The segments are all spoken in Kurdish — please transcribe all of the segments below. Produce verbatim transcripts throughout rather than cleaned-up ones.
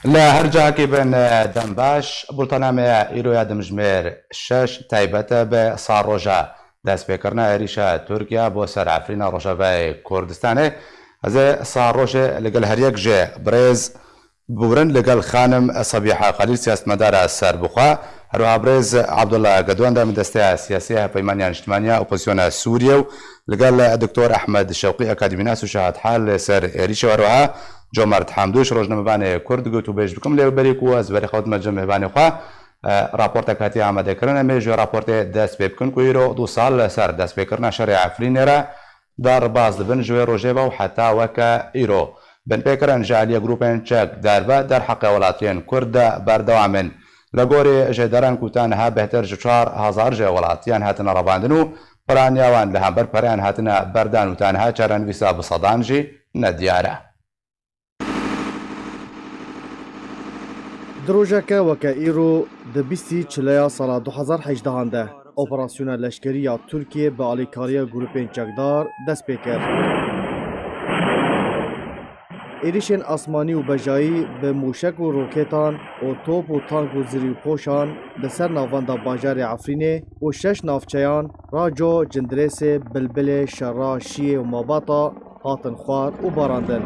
Li her cihekî bin, dem baş. Bultena me ya îro ya dimjimêr şeş taybet e bi sar roja destpêkirina êrîşa Tirkiye bo ser Efrîna Rojavayê Kurdistanê. Ez ê sar rojê li gel her yek ji birêz Burin li gel xanim Sabiha Xelîl, siyasetmedara serbixwe, her wiha birêz Abdullah Gedwan, demê desteya siyasî ya Hevpeymaniya Niştimaniya Opozisyona Sûriyê û li gel Doktor Ehmed Şewqî, akademînas û şahitheal li ser êrîşê, her wiha Comert Hemdûş, rojnamevanê Kurd, gotûbêj bikim. Lê berî ku ez berê xwe bidime cem mêvanê xwe, e, raportek hatiye amadekirin. Em ê ji raportê dest pê bikin ku îro du sal li ser destpêkirina şerê Efrînê re derbas dibin ji wê rojê ve û heta weke îro binpêkirin ji aliyê grûpên çekdar ve derheqê welatiyên Kurd de berdewam in. Li gorî jêderan ku ta niha bêhtir ji çar hezar ji welatiyan hatine revandin û piraniya wan li hember pereyan hatine berdan û ta niha çarenivîsa bi sedan jî nediyar e. Di rojeke weke îro, di bîstî çileya sala du hezar hejdehan de, operasyona leşkerî ya Tirkiyê bi alîkariya grûpên çekdar dest pê kir. Êrîşên asmanî û bejayî bi mûşek û roketan û top û tank û zirî û poşan li ser navenda bajarê Efrînê û şeş navçeyan, Raco, Cindirêsê, Bilbilê, Şera, Şiyê û Mabata, hatin xwar û barandin.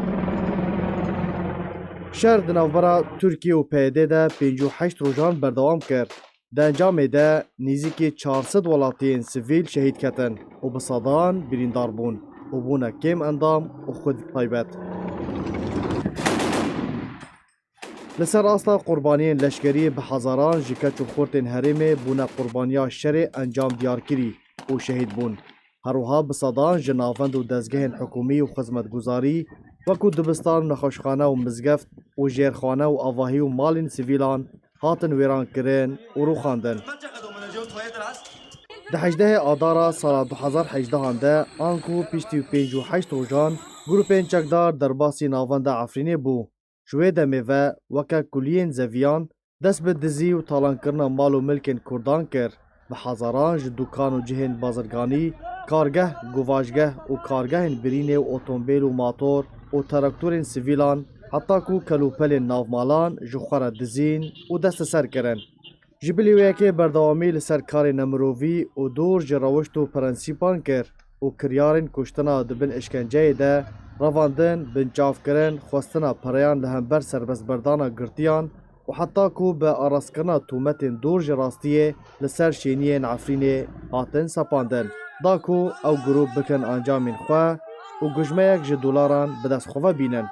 Şer di navbera Tirkiye û P Y D de pêncî û heşt rojan berdewam kir. Di encamê de nêzîkî çar sed welatiyên sivîl şehîd ketin û bi sedan birîndar bûn û bûne kêm endam û xwe di taybet. Li ser asta qurbaniyên leşkeriyê bi hezaran ji keç û xortên herêmê bûne qurbaniya şerê encam diyarkirî û şehîd bûn. Her wiha bi sedan ji navend û dezgehên hikûmî û xizmetguzarî, wekû dibistan, nexweşxane û mizgeft û jêrxane û avahî û malên sivîlan hatin wêrankirin û rûxandin. Di hejdehê Adara sala du hezar hejdehan de, anku piştî pêncî û heşt rojan grûpên çekdar derbasî navenda Efrînê bû, ji wê demê ve weke kuliyên zeviyan dest bi dizî û talankirina mal û milkên Kurdan kir, bi hezaran ji dûkan û cihên bazirganî, kargeh, guvaşgeh û kargehên birînê û otombêl û mator û traktorên sivîlan, heta ku kelûpelên navmalan ji xwe re dizîn û desteser kirin. Ji bilî wê yekê berdewamî li ser karê nemirovî û dûr ji rewişt û prensîpan kir û kiryarên kuştina di bin îşkenceyê de revandin, binçavkirin, xwestina pereyan li hember serbestberdana girtiyan û heta ku bi arastkirina tûmetên dûr ji rastiyê li ser şêniyên Efrînê hatin sepandin, da ku ew grûp bikin encamên xwe û gujmeyek ji dolaran bi dest xwe ve bînin.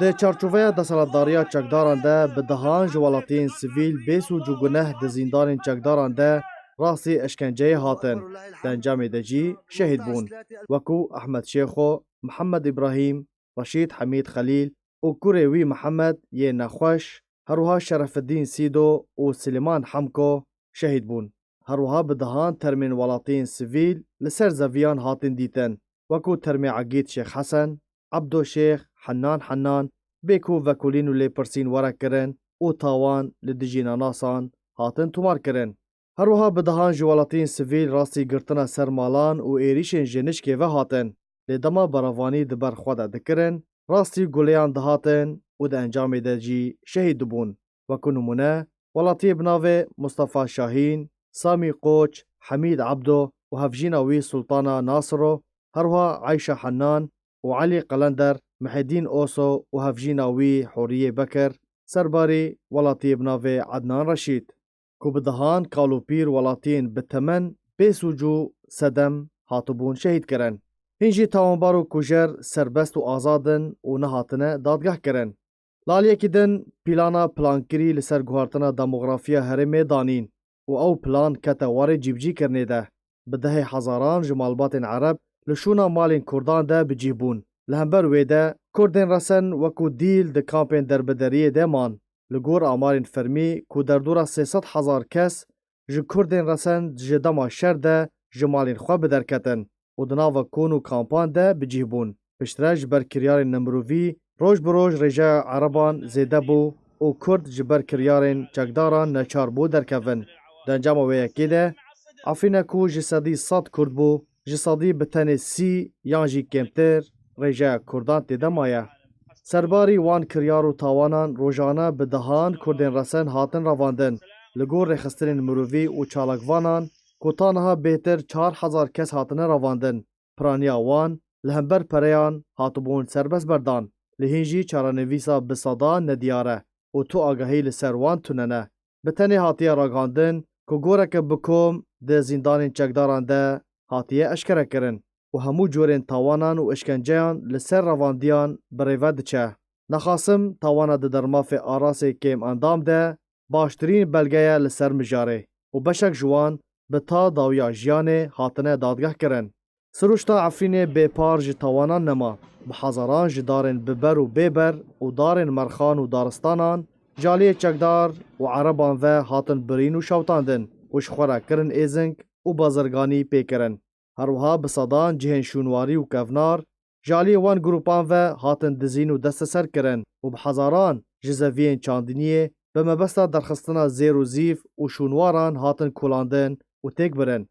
Di çarçoveya desthilatdariya çekdaran de bi dehan ji welatiyên sivîl bê sûc û guneh di zîndanên çekdaran de rastî eşkenceyê hatin, di encamê de jî şehîd bûn, wekû Ehmed Şêxo, Mihemed Îbrahîm, Reşîd Hemîd Xelîl û kurê wî Mihemed yê nexweş, her wiha Şerefidîn Sîdo û Silêman Hemko şehîd bûn. Her wiha bi dehan termên welatiyên sivîl li ser zeviyan hatin dîtin, wekû termê Egîd Şêx Hesen, Ebdo Şêx, Hennan Hennan, bê ku vekolîn û lêpirsîn were kirin û tawan li dijî nenasan hatin tomarkirin. Her wiha bi dehan ji welatiyên sivîl rastî girtina ser malan û êrîşên ji nişkê ve hatin, lê dema berevanî di ber xwe de dikirin, rastî guleyan dihatin û di encamê de jî şehîd dibûn. Wekû nimûne, welatiyê bi navê Mustafa Şahîn, Samî Koç, Hemîd Ebdo û hevjîna wî Sultana Nasiro, her wiha Eyşa Hennan û Elî Qelender, Mihedîn Oso û hevjîna wî Huriyê Bekir, serbarî welatiyê bi navê Ednan Reşîd, ku bi dehan kal û pîr welatiyên bi temen, bê sûc û sedem hatibûn şehîd kirin. Hîn jî tawanbar û kujer serbest û azad in û nehatine dadgehkirin. Li aliyekî din, plana plankirî li ser guhertina demografiya herêmê danîn û ew plan kete warê cîbicîkirinê de. Bi dehê hezaran ji malbatên Ereb li şûna malên Kurdan de bi cih bûn. Li hember wê de, Kurdên resen wekû dîl di kampên derbideriyê de man. Li gor amarên fermî, ku derdora sê sed hezar kes ji Kurdên resen ji dema şer de ji malên xwe bi derketin û di nava kon û kampan de bi cih bûn. Piştre ji ber kiryarên nemirovî roj bi roj rêjeya Ereban zêde bû û Kurd ji ber kiryarên çekdaran neçar bû derkevin. Di encama wê yekê de Efrîne ku ji sedî sed Kurd bû, ji sedî bi tenê sî yan jî kêmtir rêjeya Kurdan tê de maye. Serbarî wan kiryar û tawanan rojane bi dehan Kurdên resen hatin revandin. Li gor rêxistinên mirovî û çalakvanan ku ta niha bêhtir çar hezar kes hatine revandin, piraniya wan li hember pereyan hatibûn serbest berdan, lê hîn jî çarenivîsa bi sedan nediyar e û tu agahî li ser wan tune ne. Bi tenê hatiye ragihandin ku goreke bi kom di zîndanên çekdaran de hatiye eşkerekirin û hemû curên tawanan û îşkenceyan li ser revandiyan bi rê ve diçe. Nexasim tawana di dermafê Arasê kêm endam de baştirîn belge ye li ser mijarê û beşek ji wan bi ta dawiya jiyanê hatine dadgehkirin. Siruşta Efrînê bê par ji tawanan nema. Bi hezaran ji darên bi ber û bê ber û darên merxan û daristanan ji aliyê çekdar û ereban ve hatin birîn û şewtandin û ji xwe re kirin êzing û bazirganî pê kirin. Her wiha bi sedan cihên şûnwarî û kevnar ji aliyê wan grûpan ve hatin dizîn û desteser kirin û bi hezaran ji zeviyên çandiniyê bi mebesta derxistina zêr û zîv û şûnwaran hatin kolandin û têk birin.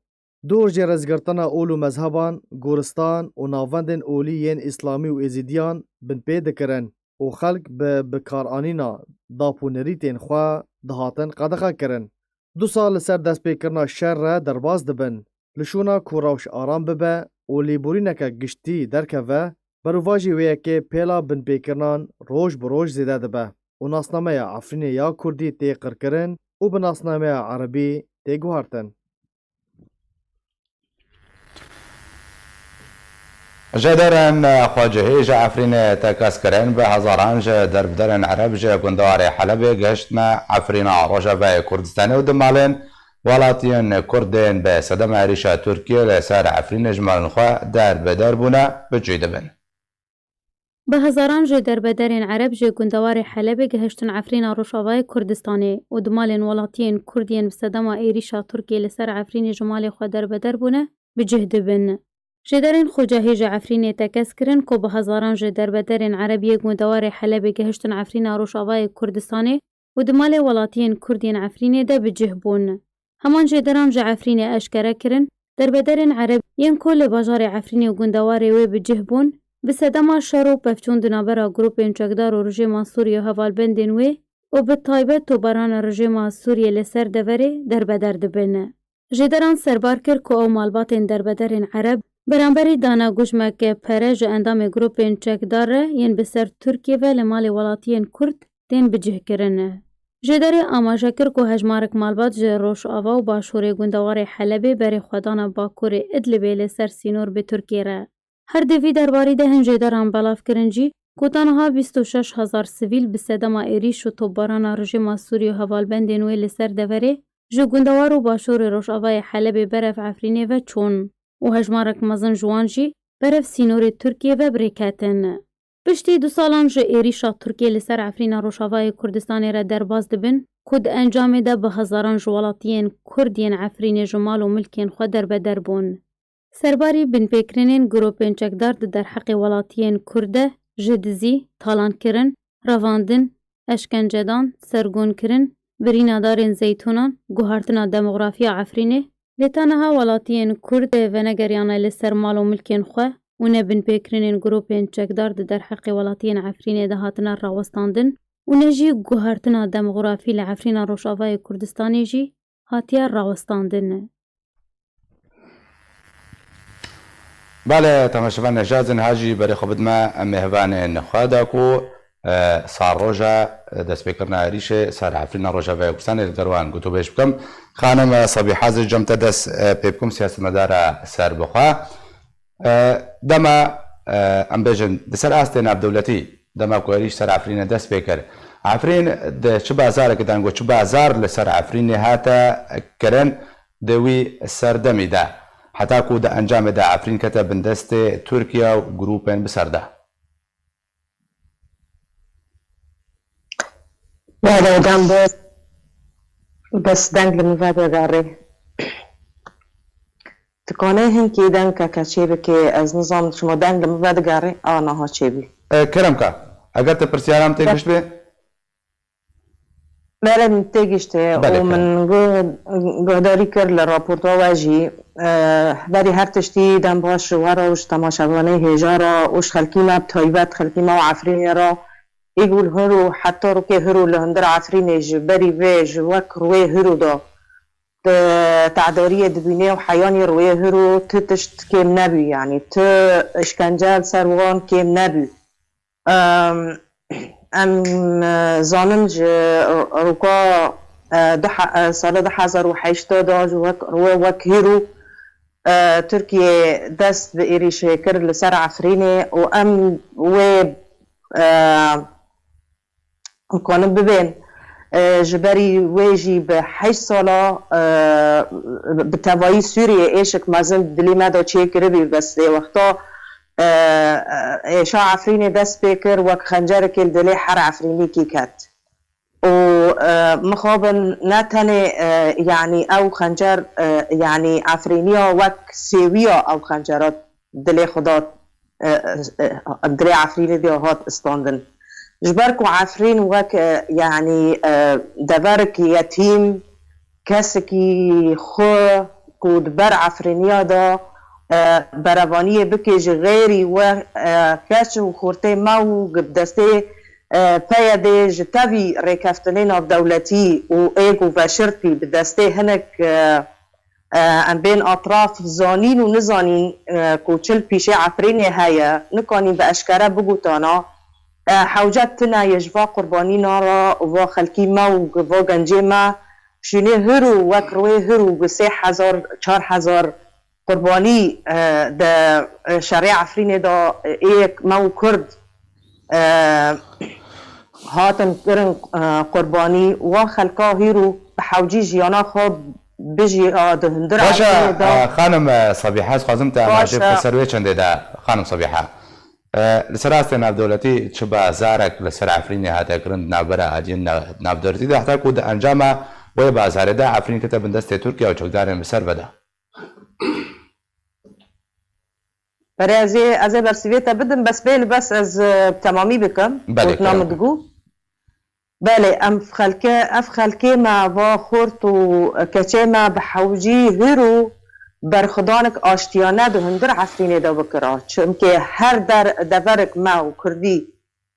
Dor jê rêzgirtina ol û mezheban, goristan û navendên olî yên îslamî û êzîdiyan binpê dikirin û xelk bi bikaranîna dap û nerîtên xwe dihatin qedexekirin. Du sal li ser destpêkirina şer re derbas dibin. Li şûna ku rewş aram bibe û lêborîneke giştî derkeve, berovajî wê yekê pêla binpêkirinan roj bi roj zêde dibe û nasnameya Efrînê ya kurdî tê qirkirin û bi nasnameya erebî tê guhertin. Jêderên xwecihî ji Efrînê tekez kirin, bi hezaran ji derbiderên ereb ji gundewarê Helebê gihiştine Efrîna Rojavayê Kurdistanê û di malên welatiyên Kurd yên bi sedema êrîşa Tirkiyê li ser Efrînê ji malên xwe derbeder bûne, bi cih dibin. Bi hezaran ji derbederên ereb ji gundewarê Helebê gihiştin Efrîna Rojavayê Kurdistanê û di malên welatiyên Kurd yên bi sedema êrîşa Tirkiyê li ser Efrînê ji malê xwe derbeder bûne, bi cih dibin. Jêderên xwecihî ji Efrînê tekez kirin ku bi hezaran ji derbederên ereb yê gundewarê Helebê gihiştin Efrîna Rojavayê Kurdistanê û di malê welatiyên Kurd yên Efrînê de bi cih bûn. Heman jêderan ji Efrînê eşkere kirin, derbederên ereb yên ku li bajarê Efrînê û gundewarê wê bi cih bûn, bi sedema şer û pevçûn di navbera grûpên çekdar û rejîma Sûriyê û hevalbendên wê û bi taybet tobarana rejîma Sûriyê li ser deverê derbeder dibin. Jêderan serbar kir ku ew malbatên derbederên ereb beramberî dana gujmek pere ji endamê grûpên çekdar re yên bi ser Tirkiyê ve li malê welatiyên Kurd tên bicihkirin. Jêderê amaje kir ku hejmarek malbat ji Rojava û Başûrê gundewarê Helebê berê xwedana Bakurê Idlibê li ser sînor bi Tirkiyê re. Her di vî derbarî de hin jêderan belav kirin jî ku ta niha bîst û şeş hezar sivîl bi sedema êrîş û topbarana rejîma Sûrî û hevalbendên wê li ser deverê ji gundewar û başûrê rojavayê Helebê berev Efrînê ve çûn û hejmarek mezin ji wan jî berev sînorê Tirkiyê ve bi rê ketin. Piştî du salan ji êrîşa Tirkiyê li ser Efrîna Rojavayê Kurdistanê re derbas dibin ku di encamê de bi hezaran ji welatiyên Kurd yên Efrînê ji mal û milkên xwe derbeder bûn. Serbarî binpêkirinên grûpên çekdar di derheqê welatiyên Kurd de ji dizî, talankirin, revandin, eşkencedan, sergûnkirin, birîna darên zeytûnan, guhartina demografiya Efrînê, lê ta niha welatiyên Kurd venegeriyane li ser mal û milkên xwe û ne binpêkirinên grûpên çekdar di derheqê welatiyên Efrînê de hatine rawestandin û ne jî guhartina demografî li Efrîna Rojavayê Kurdistanê jî hatiye rawestandin. Belê, temaşevan, ez niha jî berê xwe bidime mêvanên xwe de ku, e, sar roja, e, destpêkirina êrîşê ser Efrîna Rojavayê Kurdistanê li gel wan gotûbêj bikim. Xanim, e, Sabîha, ez cem te dest, e, pê bikim, siyasetmedara serbixwe. E, dema, e, em bêjin, di ser astê navdewletî, dema ku êrîş ser Efrînê dest pê kir, Efrîn di çi bazarekê de, ango çi bazar li ser Efrînê hate kirin di wî serdemî de, heta ku di encamê de Efrîn kete bin destê Tirkiye û grûpên bi ser de? Belê, dem bo. Bes deng li min vedigere. Dikane hinkî dengeke çêbike, ez nizanim çima deng li min vedigere, a niha çêbû. E, kerem ka, eger te pirsyara min tê gişt be? Belê, min têgiştê û min guh-, guhdarî kir li raporta we jî. Eh, berî her tiştî dem baş ji we re û ji temaşevanê hêja re û ji xelkî me bi taybet, xelkî me û Efrînê re. Êgû li Hiro, heta rokê Hiro li hundir Efrînê ji berî vê ji wek rûyê Hiro de di tedariyê dibîne û heyanî rûyê Hiro ti tişt kêm nebû, yanî ti îşkence li ser wan kêm nebû. Em, em, e, zanin ji roka, e, du he-, e, sala du hezar û heşt de ji wek, rû-, wek hîro, e, Tirkiye dest bi êrîşê kir li ser Efrînê û em wê, e, em kanin bibên, e, ji berî wê jî bi heşt sala, e, bi tevayî Sûriyê êşik mezin dilê me de çêkiribî, bes lê wexta, e, e, êşa Efrînê dest pê kir, wek xencerekê li dilê her Efrînîkî ket. Û, e, mixabin ne tenê, e, yanî ew xencer, e, yanî Efrîniya wek sêwiya ew xencera dilê xwe da, e, e, dilê Efrînê de hat istandin. Ji ber ku Efrîn wek, e, yanî, e, deverek yetîm, kesekî xwe ku di ber Efrîniya de, e, berevaniyê bike ji xêrî we, e, keç û xortê me û bi destê, e, P Y D'ê ji tevî rêkeftinê navdewletî û êk û veşirtî bi destê hinek, e, e, em bên atraf zanîn û nizanîn, e, ku çi li pîşê Efrînê heye, nikanîn bi eşkere bigotana, e, hewce tune ye ji va qurbanîna re û va xelkî me û va gencê me şûnê hir û wek rûyê hir û bi sê hezar, çar hezar qurbanî, e, di, e, şerê Efrînê de, e, êk me û Kurd, e, hatin kirin, e, qurbanî, wa xelka hîro bi hewcî jiyana xwe bijî, a, di hundir Efrînê de. Baş e, xanim, e, Sabîha, ez xwazim te em Baş e. Ser wê çendê de, xanim Sabîha. E, li ser astê navdewletî çi bazarek li ser Efrînê hate kirin di navbera aliyên na-, navdewletî de, heta ku di encama wê bazarê de Efrîn kete bin destê Tirkiye û çekdarên li ser ve de. Berê ez ê, ez ê bersîvê te bidim, bes bê li bes ez, e, temamî bikim. Belê, gotina min kerem. Digo. Belê, em xelke, ev xelkê me va xort û keçê me bi hewcî hir û berxwedanek aştiyane di hundir Efrînê de bikira. Çimkê her der, deverek me û Kurdî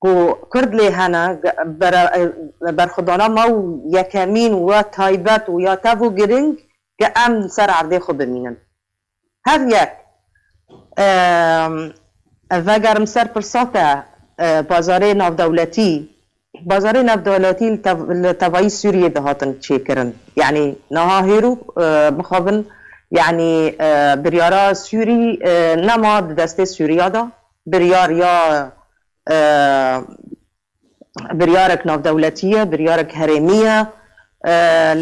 ku Kurd lê hene, ge-, bere-, e, berxwedana me û yekemîn û ya taybet û ya tev û girîng ke em li ser erdê xwe bimînin. Her yek, em, vegerim ser pirsa te, e, bazarê navdewletî, bazarê navdewletî li tev-, li tevayî Sûriyê dihatin çêkirin. Yanî niha hêro, e, mixabin, yanî, e, biryara Sûrî, e, nema di destê Sûriya de. Biryar ya, e, biryarek navdewletî ye, biryarek herêmî ye. E,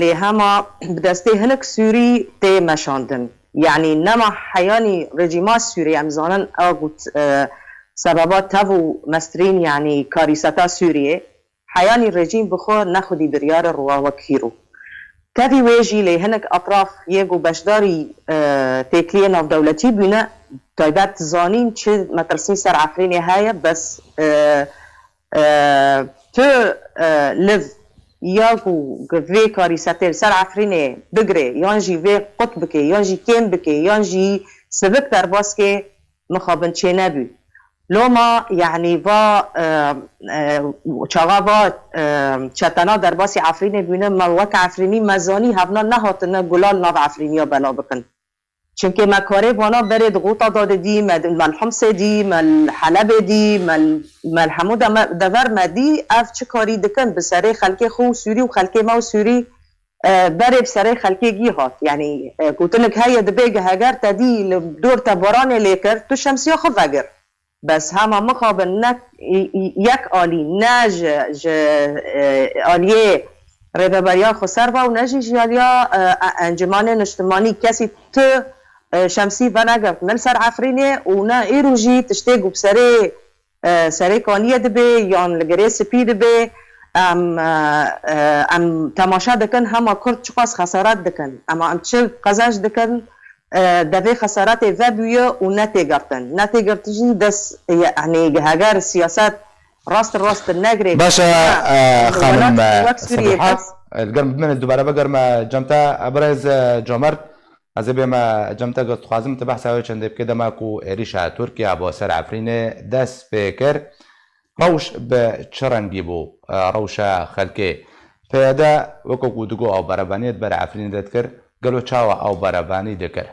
lê hema bi destê hinek Sûrî tê meşandin. Yanî nema heyanî rejîma Sûrî, em zanin ew got, e, sebeba tev û mestirîn, yanî karîseta Sûriyê, heyanî rejîm bi xwe ne xwedî biryare rûwa wek hîro. Tevî wê jî lê hinek etraf yê ku beşdarî, e, têkiliyê navdewletî bûne, taybet zanîn çi metirsî ser Efrînê heye, bes, e, e, tu, e, liv ya ku vê karîsetê li ser Efrînê bigirê, yan jî vê qut bikê, yan jî kêm bikê, yan jî sivik derbas kê, mixabin çênebû. Loma, yanî va, e, e, çaxa va, e, çetena derbasî Efrînê bûne, me wek Efrînî me zanî hevna nehatine gulan nav Efrîniya bela bikin. Çimkê me karê vana berê di Xûta de didî, me, me li Himsê dî, me li Helebê dî, me li, me li hemû de me, dever me dî, ev çi karî dikin bi serê xelkê xwe û Sûrî û xelkê me û Sûrî, e, berê bi serê xelkê gî hat. Yanî, e, gotinek heye dibê ge-, heger te dî li dor te baranê lê kir, tu şemsiya xwe vegir. Bes hema mixabin ne, i, i, yek alî, ne ji, ji, e, aliyê Rêveberiya Xweser ve û ne jî ji aliya, e, e, Encûmanê Niştimanî kesî tu, e, şemsî venegirt ne li ser Efrînê û ne îro jî tiştê ku bi serê, e, serê kaniyê dibe yan li girê spî dibe. Em, e, e, em temaşe dikin hema Kurd çiqas xesaret dikin. Ema em çi qezenc dikin, e, devê xesaretê vebûye û netêgirtin. Netêgirtin jî dest, yanî heger siyaset Rast rast negirê. Baş e, e, xanim, e, Sabiha. Li gel min bimîne, dubare vegerime cem te, e, birêz, e, Comert. Ez ê bême cem te, ez dixwazim tu behsa wê çendê bike, dema ku êrîşa Tirkiye bo ser Efrînê dest pê kir, rewş bi çi rengî bû, e, rewşa xelkê? P Y D weke ku digot ew berevaniyê di ber Efrînê de dikir, gelo çawa ew berevanî dikir?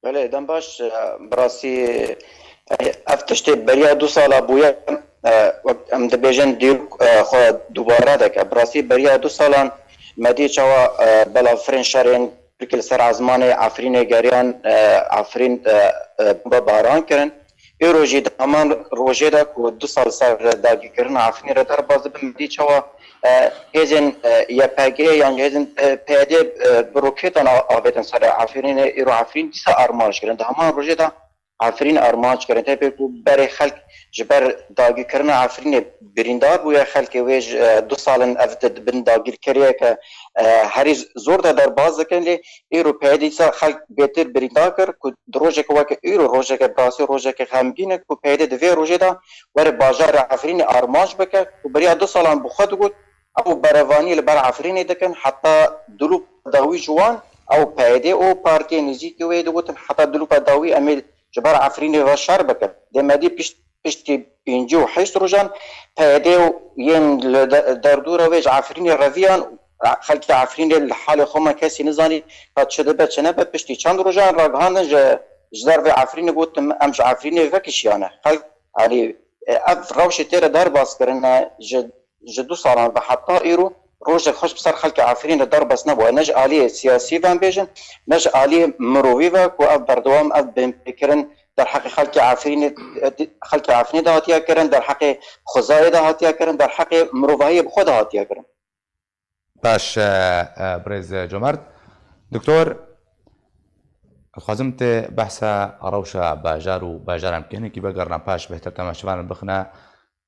Belê, dem baş, e, bi rastî, e, ev tiştê beriya du sala bûye, e, wek em dibêjin dîrok, e, xwe dubare dike. Bi rastî beriya du salan me dî çawa, e, belavfirên şerên Tirkî li ser ezmanê Efrînê geriyan, e, Efrîn, e, e, bombebaran kirin. Îro jî di heman rojê de ku du sal ser dagirkirina Efrînê re derbas dibin, me dî çawa, e, hêzên, e, Y P G yan jî hêzên, e, P Y D, e, bi roketan a-, avêtin ser Efrînê, îro Efrîn dîsa armanc kirin. Di heman rojê de Efrîn armanc kirin. Tê pê ku berê xelk ji ber dagirkirina Efrînê birîndar bûye, xelkê wê ji, e, du sal in ev di bin dagirkeriyeke, e, herî zor de derbas dikin, lê îro P Y D dîsa xelk bêtir birîndar kir ku di rojeke weke îro, rojeke bi rastî rojeke xemgîn e ku P Y D di vê rojê de were bajarê Efrînê armanc bike ku beriya du salan bi xwe digot, ew berevanî li ber Efrînê dikin, heta dilûpa dawî ji wan, ew P Y D û partiyên nêzîkî wê digotin, heta dilûpa dawî em ê ji ber Efrînê ve şer bikin. Dê me dî pişt, piştî pêncî û heşt rojan P Y D û yên li de-, derdora wê ji Efrînê reviyan, xelkê Efrînê li halê xwe me kesî nizanî ka çi dibe çi nebe. Piştî çend rojan ragihandin ji, ji dervê Efrînê gotin, em ji Efrînê vekişiyane. Xelk, yanî, ev rewşê tê re derbas kirine ji ji du salan ve heta îro rojek xweş bi ser xelkê Efrînê de derbas nebûye. Ne ji aliyê siyasî ve em bêjin, ne ji aliyê mirovî ve ku ev berdewam, ev binpêkirin derheqê xelkê Efrînê, xelkê Efrînê de hatiye kirin, derheqê xwezayê de hatiye kirin, derheqê mirovahiyê bi xwe de hatiye kirin. Baş, e, e, birêz Comert. Doktor, dixwazim te behsa rewşa bajar û bajaran bikenekî vegerina paş bêhtir temaşevanan bixine.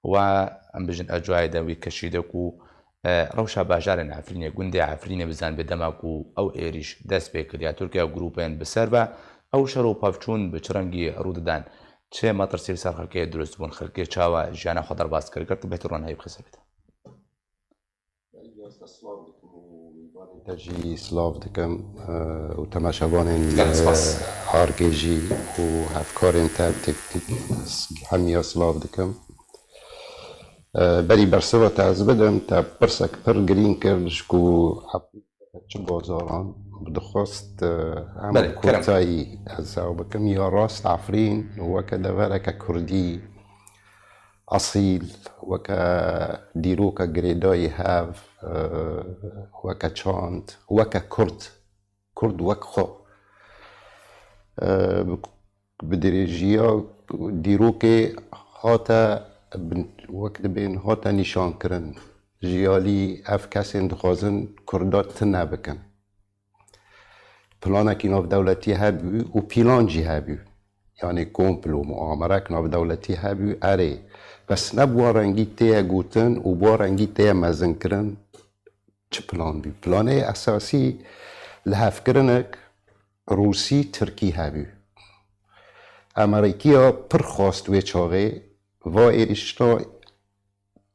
Wa em bijin ecwayê de wî keşî de ku, e, rewşa bajarên Efrînê, gundê Efrînê bizanibê dema ku ew êrîş dest pê kiriya Tirkiye û grûpên bi ser ve, ew şer û pevçûn bi çi rengî rû didan? Çi metirsî li ser xelkê dirust bûn? Xelkê çawa jiyana xwe derbas kir? Ger tu bêhtir ronahî bixî ser vê de. Te jî silav dikim, e, û temaşevanên, e, Argê jî û hevkarên te tek tek hemiya silav dikim. E, berî bersiva te ez bidim, te pirsek pir girîng kir, ji ku Efrîn çi bazaran dixwest, e, em Belê, kerem. Kurtayî ez ew bikim. Ya rast, Efrîn weke devereke kurdî, esîl, weke dîroka girêdayî hev, e, weke çand, weke kurd, kurd wek xwe. E, bi, bi dirêjiya dîrokê hate bin, wek dibên hate nîşankirin. Ji alî ev kesên dixwazin kurda tune bikin. Planekî navdewletî hebû û pîlan jî hebû. Yanî komplo, muamerek navdewletî hebû, erê. Bes ne bi wan rengî tê ye gotin û bi wan rengî tê ye mezinkirin çi plan bû. Planê esasî lihevkirinek Rûsî, Tirkî hebû. Amerîkiya pir xwest wê çaxê va êrîşa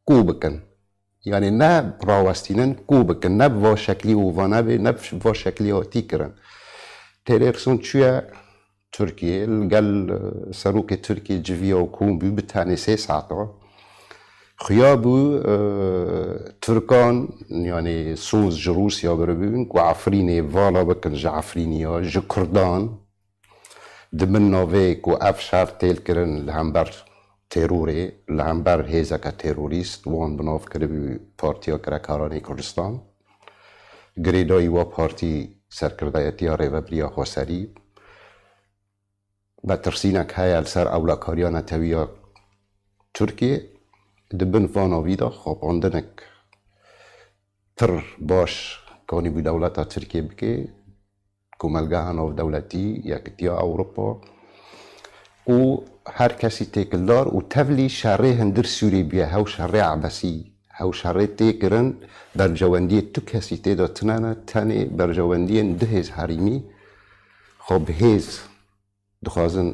kû bikin. Yanî ne rawestînin, kû bikin. Ne bi va şeklî û va nebê, ne bi va şeklî hatî kirin. Tillerson çûye Tirkiyê, li gel, e, serokê Tirkiyê civiya û kom bû bi tenê sê saeta. Xuya bû, e, Tirkan, yanî soz ji Rûsya biribûn, ku Efrînê vala bikin ji Efrîniya, ji Kurdan. Di bin navê ku ev şer têl kirin li hember terorê, li hember hêzeke terorîst, wan bi nav kiribû Partiya Kirekaranê Kurdistan. Girêdayî wa partî serkirdayetiya Rêvebiriya Xweserî. Metirsînek heye li ser ewlekariya netewiya Tirkiyê. Di bin van avî de xapandinek pir baş kanîbû dewleta Tirkiyê bike. Komelgeha navdewletî, Yekitiya Ewropa û her kesî têkildar û tevlî şerê hundir Sûrî bûye, hew şerê ebesî, hew şerê tê kirin, berjewendiyê tu kesî tê de tune ne, tenê berjewendiyên du hêz herêmî xwe bi hêz dixwazin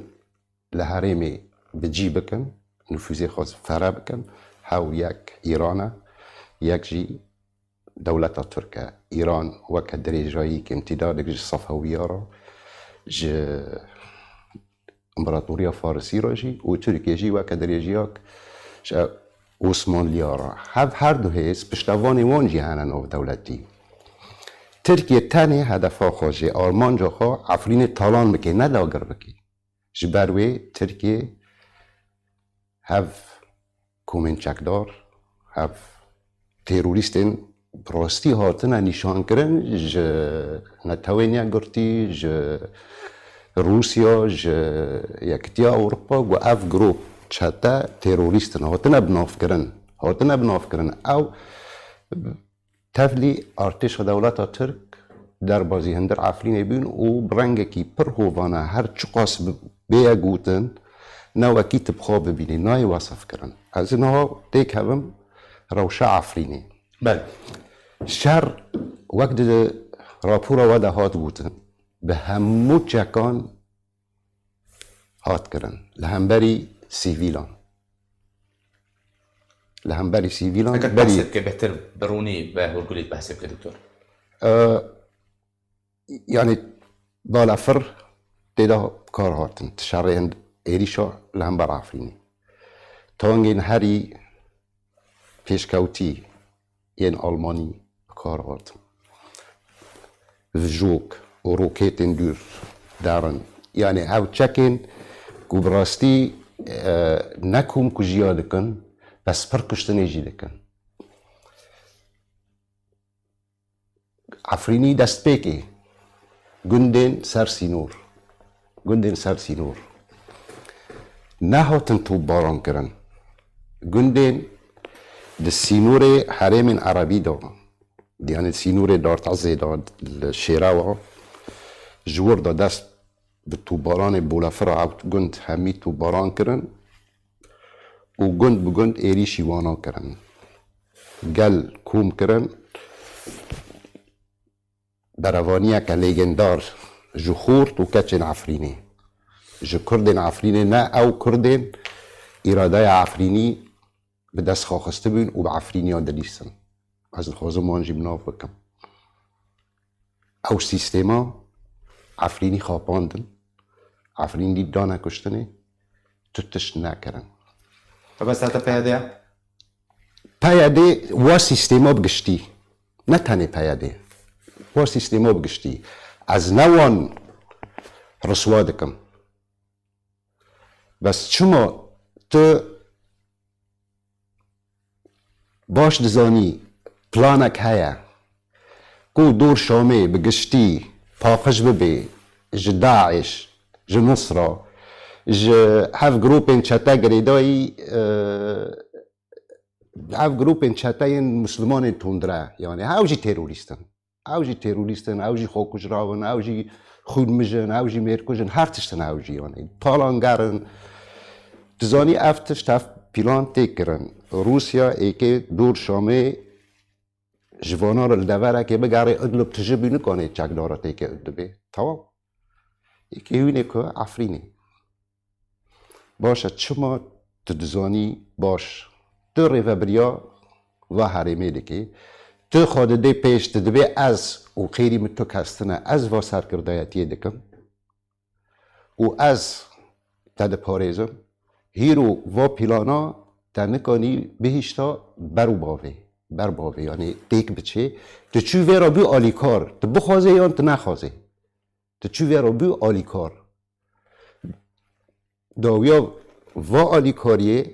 li herêmê bi cî bikin, nufûzê xwe fere bikin, hew yek Îran e, yek jî dewleta Tirk e. Îran weke dirêjayî îmtîdadek ji Sefewiya re, ji Împaratoriya Farisî re jî û Tirkiye jî weke dirêjiyek ji Osmanliya re. Hev her du hêz piştevanê wan jî hene navdewletî. Tirkiye tenê hedefa xwe jê, armanca xwe Efrînê talan bike, ne dagir bike. Ji ber wê Tirkiye hev komên çekdar, hev terorîstên bi rastî hatine nîşankirin ji Netewên Yekgirtî, ji Rûsya, ji Yekitiya Ewropa, ku ev grûp çete terorîst in, hatine binavkirin. Hatine binavkirin. Ew tevlî artêşa dewleta Tirk derbazî hundir Efrînê bûn û bi rengekî pir hovane her çiqas bi-, bêye gotin, ne wekî tu bi xwe bibînî, nayê wesif kirin. Ez ê niha têkevim rewşa Efrînê. Belê. Şer wek di rapora we de hat gotin, bi hemû çekan hat kirin. Li hemberî sivîlan. Li hemberî sivîlan Eger berî. Behsê bike bêhtir bi rûnî bi hûrgulî behsê bike, doktor. E, yanî balafir tê de kar hatin. Şerê hind êrîşa li hember Efrînê. Tongên herî pêşkewtî yên Almanî bi kar hatin. Vijok û roketên dûr derin. Yanî ew çekên ku bi rastî, e, ne komkujiya dikin, bes pir kuştinê jî dikin. Efrînî destpêkê gundên ser sînor, gundên ser sînor nehatin topbaran kirin. Gundên di sînorê herêmên erebî de, yanî sînorê Dartezê de, li Şêrewa, ji wir de dest bi topbaranê bolafira ew gund hemî topbaran kirin û gund bi gund êrîşî wana kirin. Gel kom kirin, berevaniyeke lêgendar ji xort û keçên Efrînê. Ji kurdên Efrînê ne, ew kurdên îradeya Efrînî bi dest xwe xistibûn û bi Efrîniya dilîstin. Ez dixwazim wan jî bi nav bikim. Ew sîstêma Efrînî xapandin, Efrînî dane kuştinê, tu tişt nekirin. Mebesta te P Y D ye? P Y D wa sîstêma bi giştî, ne tenê P Y D, wa sîstêma bi giştî. Ez ne wan riswa dikim. Bes çima tu baş dizanî planek heye ku dor Şamê bi giştî paqij bibe ji DAIŞ, ji Nusra, ji hev grûpên çete girêdayî, e, hev grûpên çeteyên Mislimanên tundre, yanî ew jî terorîst in. Ew jî terorîst in, ew jî xwekujrav in, ew jî xwînmij in, ew jî mêrkuj in, her tişt in ew jî, yanî talanger in. Tu zanî ev tişt, ev plan tê kirin. Rûsya êkê dor Şamê ji vana re li deverekê bigerê Idlib tije bî, nikanê çekdara têkê Idlibê. Tewam. Êkê wînê ku Efrînê. Baş e, çima tu dizanî baş? Tu rêvebiriya va herêmê dikî. Tu xwe didê pêş, tu dibê ez û xêrî min tu kes tine, ez va serkirdayetiyê dikim. Û ez te diparêzim. Hîro va plana te nikanî bihişta ber û bavê. Ber bavê, yanî têk biçê. Tu çû vê re bû alîkar. Tu bixwazê yan tu nexwazê. Tu çû vê re bû alîkar. Dawiya va alîkariyê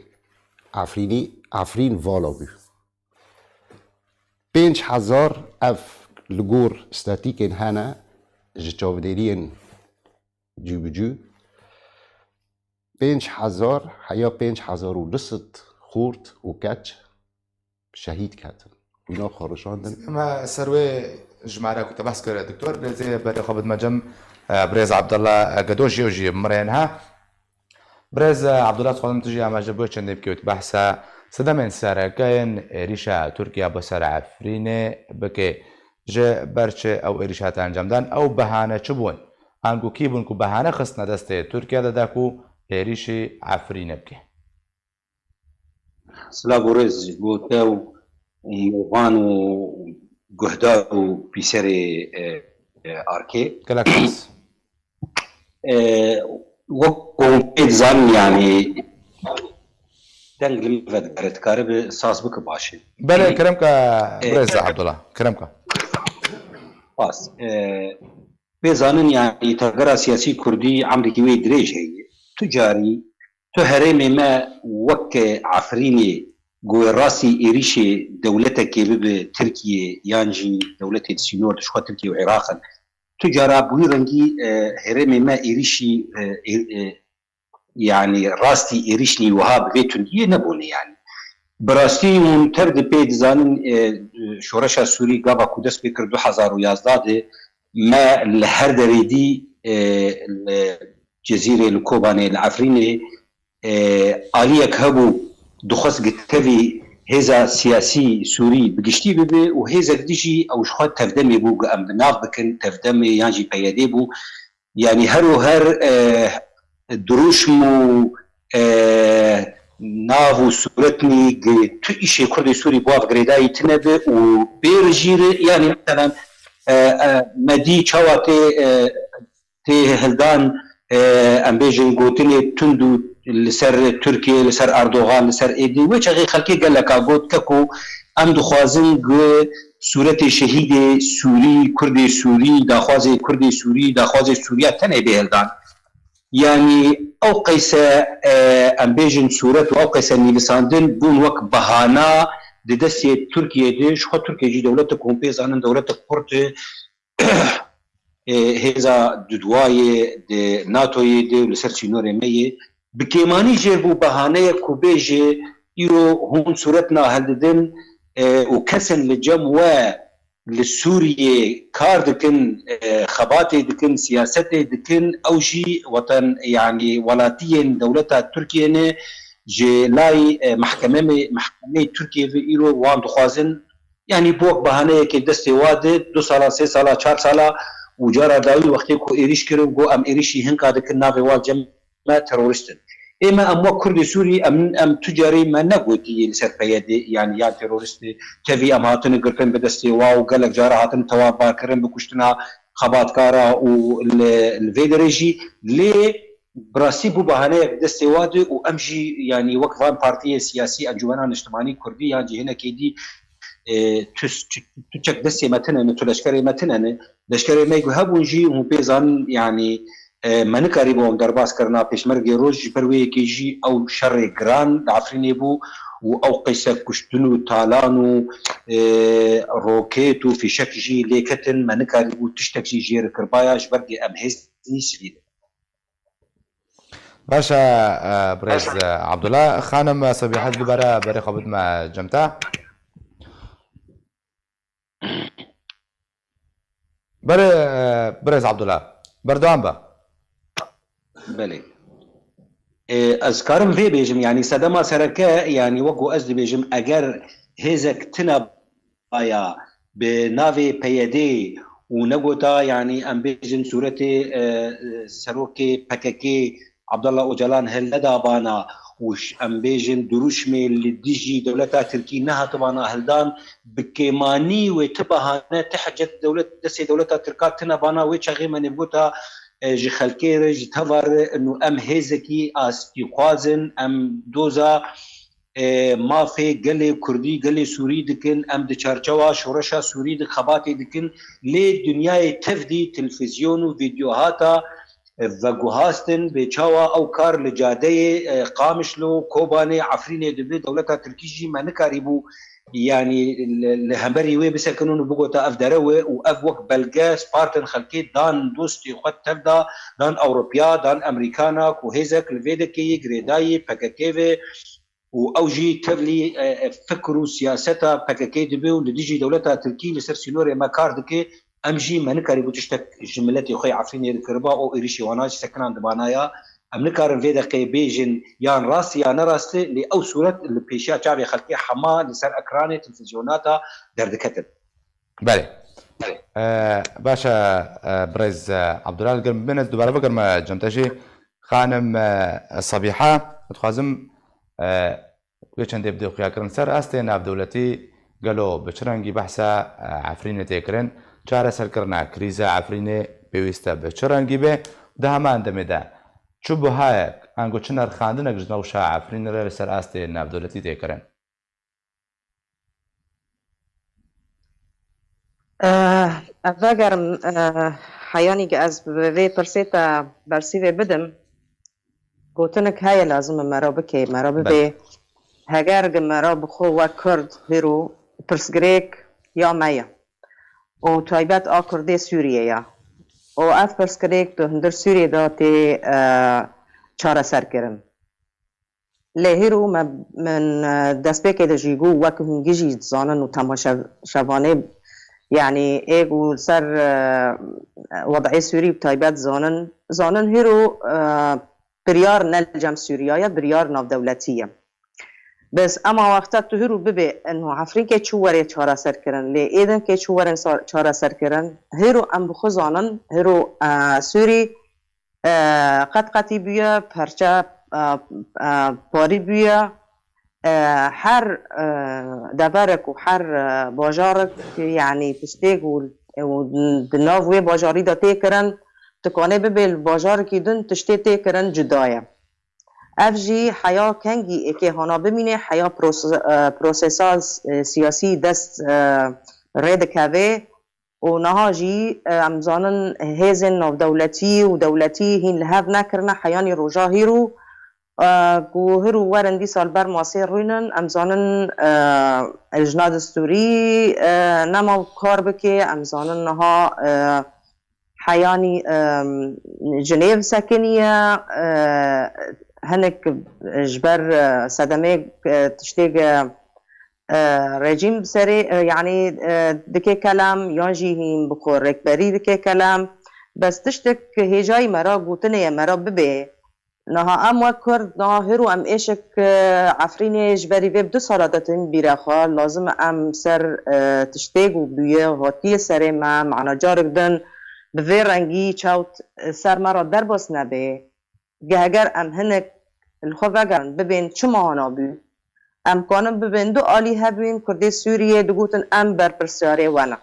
Efrînî, Efrîn vala bû. Pênc hezar ev li gor statîkên hene ji çavdêriyên cûbicû. Pênc hezar heya pênc hezar û du sed xort û keç şehîd ketin. Wîna xwe rişandin. Em ser wê jimare ku te behs kir, doktor, lê zê berê xwe bidime cem, e, birêz Abdullah Gedo jî, ew jî mirên he. Birêz, e, Abdullah, dixwazim tu jî amaje bo çendê bikewt behsa sedemên sereke yên êrîşa Tirkiye bo ser Efrînê bike. Ji ber çi ew êrîş hate encamdan? Ew behane çi bûn? Ango kî bûn ku behane xistine destê Tirkiye de, da ku êrîşî Efrînê bike. Silav û rêz ji bo te û mêvan û guhdar û pîserê e, e, arkê. Gelek spas. E, wek ku hûn pê dizanin, yanî deng li min vedigere, dikare bi saz bike baş e. Belê, kerem ke birêz Abdullah, kerem ke. Spas. E, pê zanin, yanî tevgera siyasî kurdî emrikî wê dirêj heye. Tu carî, tu herêmê me weke Efrînê, ku wê rastî êrîşê dewletekê bibe, Tirkiye yan jî dewletê di sînor de ji xwe Tirkiye û Iraq in. Tu cara bi wî rengî e, herêmê me êrîşî e, e, e, yanî rastî êrîşnî wiha bi vê tundiyê nebûne yanî. Bi rastî hûn tev di pê dizanin e, şoreşa Sûrî gava ku dest pê kir du hezar û yazdeh de me li her derê dî e, li Cezîrê, li Kobanê, li Efrînê e, aliyek hebû dixwest gi tevî hêza siyasî Sûrî bi giştî bibe û hêzek dî jî ew ji xwe tevdemê bû ku em bi nav bikin, tevdemê yan jî P Y D bû. Yanî her û her e, dirûşm û e, nav û sûretnî gi tu îşê Kurdê Sûrî bi wa girêdayî tine be û bêr jî re, yanî meselan e, e, me dî çawa tê e, tê hildan e, em bêjin gotinê tund û li ser Tirkiye, li ser Erdogan, li ser êdî. Wê çaxê xelkê geleka got ke ku em dixwazin ku sûretê şehîdê Sûrî, Kurdê Sûrî, daxwazê Kurdê Sûrî, daxwazê Sûriya tenê bê hildan. Yanî ew qeyse e, em bêjin sûret û ew qeyse nivîsandin bûn wek bahana di destê Tirkiye de, ji xwe Tirkiye jî dewletek hûn pê zanin dewletek kurt e, e, hêza dudwayê di NATOyê de û li ser sînorê me yê. Bi kêmanî jê bû bahaneyek ku bêjê îro hûn sûretna hildidin e, û kesên li cem we li Sûriyê kar dikin, e, xebatê dikin, siyasetê dikin, ew jî weten, yanî welatiyên dewleta Tirkiyê ne, ji lay e, mehkememê, mehkemeyê Tirkiyê ve îro wan dixwazin, yanî bi wek bahaneyekê destê wa de du sala, sê sala, çar sala û cara dawî wextê ku êrîş kirin, got em êrîşî hinka dikin, navê wa cem me terorîst in. Ê me em wek Kurdê Sûrî em, em tu carî me negotî li ser P Y D yanî ya terorîst e. Tevî em hatine girtin bi destê wa û gelek cara hatine tewa barkirin bi kuştina xebatkara û li, li vê derê jî lê bi rastî bû bahaneyek destê wa de û em jî yanî wek van partiyê siyasî, encûmena niştimanî kurdî yan jî hinekê dî e, tu, tu, tu çek destê me tine ne, tu leşkerê me tine ne. Leşkerê me ku hebûn jî hûn pê zanin, yanî e, me nikarîbû em derbas kirina pêşmergê roj, ji ber wê yekê jî ew şerê giran li Efrînê bû û ew qeyse kuştin û talan û e, roket û fîşek jî lê ketin, me nikarîbû tiştek jî jê re kirbaya, ji ber ku em hêz nî sivîl in. Baş e, e, birêz e, Abdullah. Xanim Sebiha, ez dubare berê xwe bidime cem te. Berê, e, birêz Abdullah, berdewam be. Belê. E, ez karim vê bêjim, yanî sedema sereke, yanî wek ku ez dibêjim, eger hêzek tine aya bi navê P Y D û negota, yanî em bêjin sûretê e, serokê P K K Abdullah Ocalan hildabana û em bêjin dirûşmê li dijî dewleta Tirkî nehatibana hildan, bi kêmanî wê ti bahane, ti hecet dewlet, destê dewleta Tirka tine bana, wê çaxê me nêvgota e, ji xelkê re, ji teva re, û em hêzekî astîxwaz in, em doza e, mafê gelê Kurdî, gelê Sûrî dikin, em di çarçewa şoreşa Sûrî de xebatê dikin, lê dinyayê tev dî televîzyon û vîdyohata e, veguhastin bê çawa ew kar li cadeyê e, Qamişlo, Kobanê, Efrînê dibe, dewleta Tirkî jî me nikarîbû yanî li, li hemberî wê bisekinin û bigota ev derew e û ev wek belge spartin xelkê dan dostê xwe tev da, dan Ewropiya, dan Emerîkana ku hêzek li vê dekê yê girêdayî P K K ve û ew jî tevlî e, e, fikr û siyaseta P K K dibe û li dijî dewleta Tirkî li ser sînorê me kar dike, em jî me nikarîbû tiştek ji miletê xwe yê Efrînê re kiriba, û êrîşê wana jî sekinan dibanaya. Em nikarin vê deqê bêjin yan rast ya ne rast e, lê ew sûret li pêşiya çavê xelkê hema li ser ekranê televîzyonata derdiketin. Belê. E, baş e, e, birêz e, Abdullah, li gel min ez dubare bikirme cem te jî. Xanim, e, Sabîha, dixwazim, e, wê çendê bidê xuyakirin ser astê navdewletî, gelo bi çi rengî behsa, e, Efrînê tê kirin? Çareserkirina krîza Efrînê pêwîst e bi çi rengî be? Di heman demê de çi buhayek, ango çi nerxandinek ji newşa Efrînê re li ser astê navdewletî tê kirin? Eh, ez vegerim, eh, heyanî ke ez bi vê pirsê te bersîvê bidim, gotinek heye lazim e me re bikê, me re Belê. bibê. Heger ke me re bi xwe wek Kurd hêro pirsgirêk ya me ye. Û taybet a Kurdê Sûriyê ye. Û ev pirsgirêk di hundir Sûriyê de tê, eh, çareserkirin. Lê hîro me, min, e, destpêkê de jî got, wek hûn gijî dizanin û temaşevanê, yanî ê ku li ser, e, wed'ê Sûrî bi taybet zanin, zanin hîro, e, biryar ne li cem Sûriya ye, biryar navdewletî ye. Bes ema wexta tu hîro bibê, eno Efrînkê çi were çareserkirin, lê êdin kê çi werin sa-, çareserkirin, hîro em bi xwe zanin, hîro, e, Sûrî, e, qet qetî bûye, perçe, e, e, parî bûye. E, her, e, deverek û her, e, bajarek, yanî tiştê ku, û di nav wê bajarî de tê kirin, tu kanê bibê li bajarekî din tiştê tê kirin cuda ye. Ev jî heya kengî êkê hana bimîne, heya pros-, e, prosesa, e, siyasî dest, e, rê dikeve. Û niha jî, e, em zanin hêzên navdewletî û dewletî hîn li hev nekirine heyanî roja hîro, e, ku hîro werin dîsa li ber masê rûnin, em zanin, e, lijna destûrî, e, nema kar bike, em zanin niha, e, heyanî, e, Jinêv sekiniye, e, hinek ji ber, e, sedemê, e, tiştê, e, e, rejîm bi serê, e, yanî, e, dike kelem, yan jî hîn bi xwe rêkberî dike kelem. Bes tiştek hêjayî me re gotinê ye, me re bibê. Niha em wek Kurd, niha hîro em êşek, e, Efrînê ji berî vê bi du sala de tînin bîra xwe, lazim e em ser, e, tiştê ku bûye, hatiye serê me, mana carek din bi vê rengî çewt, e, ser me re derbas nebe. Ge-, heger em hinek li xwe vegerin, bibên çima hana bû? Em kanin bibên du alî hebûn, Kurdê Sûriyê digotin em berpirsyarê we ne.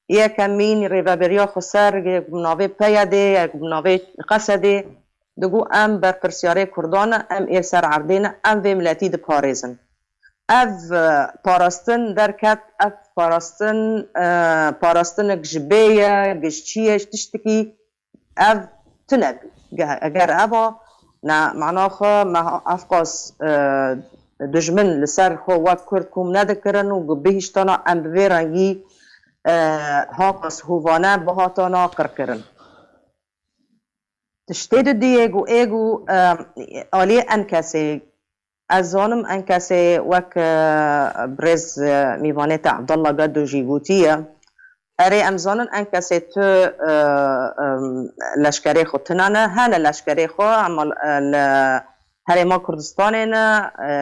Yekemîn rêveberiya xweser, yek bi navê P Y D'ê, yek bi navê Qesedê, digot em berpirsyarê Kurdan ne, em ê li ser erdê ne, em vê miletî diparêzin. Ev, e, parastin derket, ev parastin, e, parastinek ji bê ye, ji çi ye, ji tiştekî Ev tune bû. Ge-, eger eva, ne, mana xwe me ha-, ev qas, e, dijmin li ser xwe wek Kurd kom nedikirin û bihiştana em bi vê rengî, e, ha qas hovane bihatana qirkirin. Tiştê didiyê ku ê ku, e, aliyê Enkesê Ez zanim Enkesê wek, e, birêz, e, mîvanê te Abdullah Gado jî gotiye. Erê, em zanin Enkesê tu, e, em, leşkerê xwe tune ne, hene leşkerê xwe, ema, e, li Herêma Kurdistanê ne, e,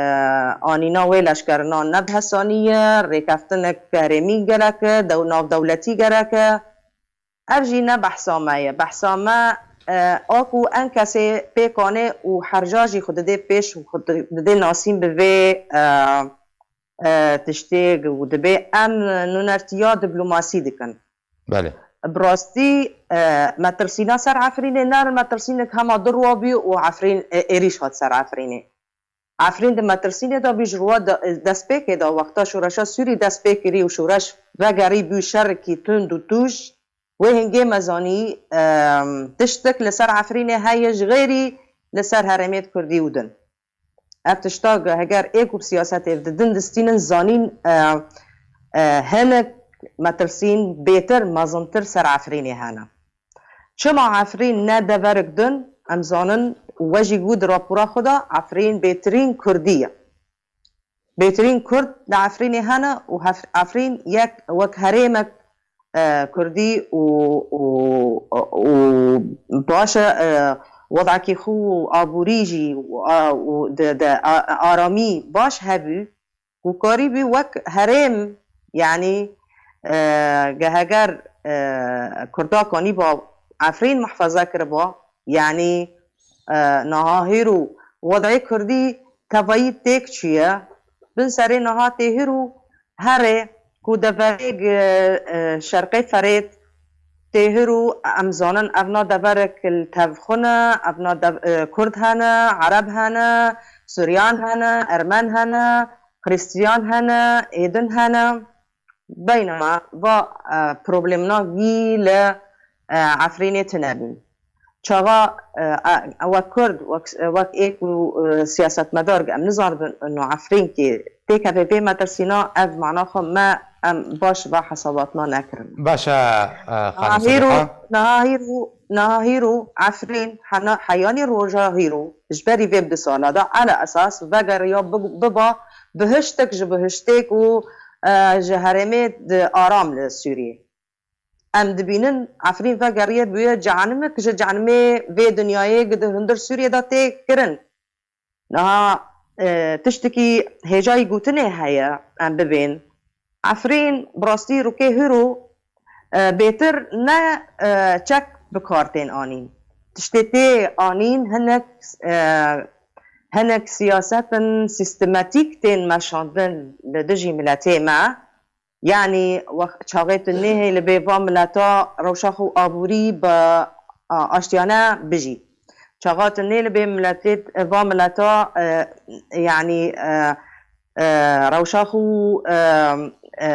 anîna wê leşkerinan ne bi hesanî ye, rêkeftinek herêmî gerek e, dew-, navdewletî gerek e. Ev jî ne behsa me ye. Behsa me, e, a ku Enkesê pê kanê û her ca jî xwe didê pêş û xwe di-, didê nasîn bi vê, e, e, tiştê û dibê em nûnertiya diplomasî dikin. Belê. Bi rastî, e, metirsîna ser Efrînê ne metirsînek hema du rû bû û Efrîn, e, êrîş hat ser Efrînê. Efrîn di metirsînê de bû ji rû de, destpêkê de wexta şoreşa Sûrî dest pê kirî û şoreş vegerî bû şerekî tund û tûj. Wê hingê me zanî, em, tiştek li ser Efrînê heye ji xêrî li ser herêmê Kurdî û din. Ev tişta ge-, heger ê ku bi siyasetê di din distînin zanîn, e, e, hinek metirsîn bêtir, mezintir ser Efrînê hene. Çima Efrîn ne deverek din? Em zanin û we jî got di rapora xwe de Efrîn bêtirîn Kurdî ye. Bêtirîn Kurd li Efrînê hene û hef-, Efrîn yek wek herêmek, e, Kurdî û, û, û baş e, e, wedakî xwe û aborî jî û, a, û di, di, a, aramî baş hebû. Ku karîbî wek herêm, yanî, e, ge-, heger, e, Kurda kanîba Efrîn muhfaza kiriba, yanî E, niha hîro wedayê kurdî tevayî têk çûye. Bin serê niha tê hîro herê ku deverê gi, e, şerqê Ferêt tê hîro, em zanin evna deverek li tev xwe ne, evna dev-, e, kurd hene, ereb hene, suryan hene, ermen hene, xristiyan hene, êdin hene. Beynema va, e, problemna wî li, e, Efrînê tune bû. Çaxa, e, e, wek Kurd, wek, wek ê ku, e, siyasetmedar em nizanibin ino Efrînkê têkeve vê metirsîna, ev mana xwe me em baş va hesabatna nekirin. Baş e, e, Xanim Niha hîro, Saliha. Niha hîro, niha hîro Efrîn hena, heyanî roja hîro ji berî vê du sala de ele esas vegeriya bi-, biba bihiştek ji bihiştê ku, e, ji herêmê di aram li Sûriyê. Em dibînin Efrîn vegeriye bûye cehenimik, ji cehenimê vê dinyayê gi di hundir Sûriyê de tê kirin. Niha, e, tiştekî hêjayî gotinê heye, em bibên. Efrîn bi rastî rûkê hîro, e, bêtir ne, e, çek bi kar tên anîn. Tiştê tê anîn hinek, e, hinek siyasetin sîstematîk tên meşandin li dijî miletê me. Yanî wext çaxê tu nehê li bê va mileta rewşa xwe aborî bi, a, aştiyane bijî. Çaxa tu nê li bê miletê, va mileta, e, yanî, e, e, rewşa xwe, e, e,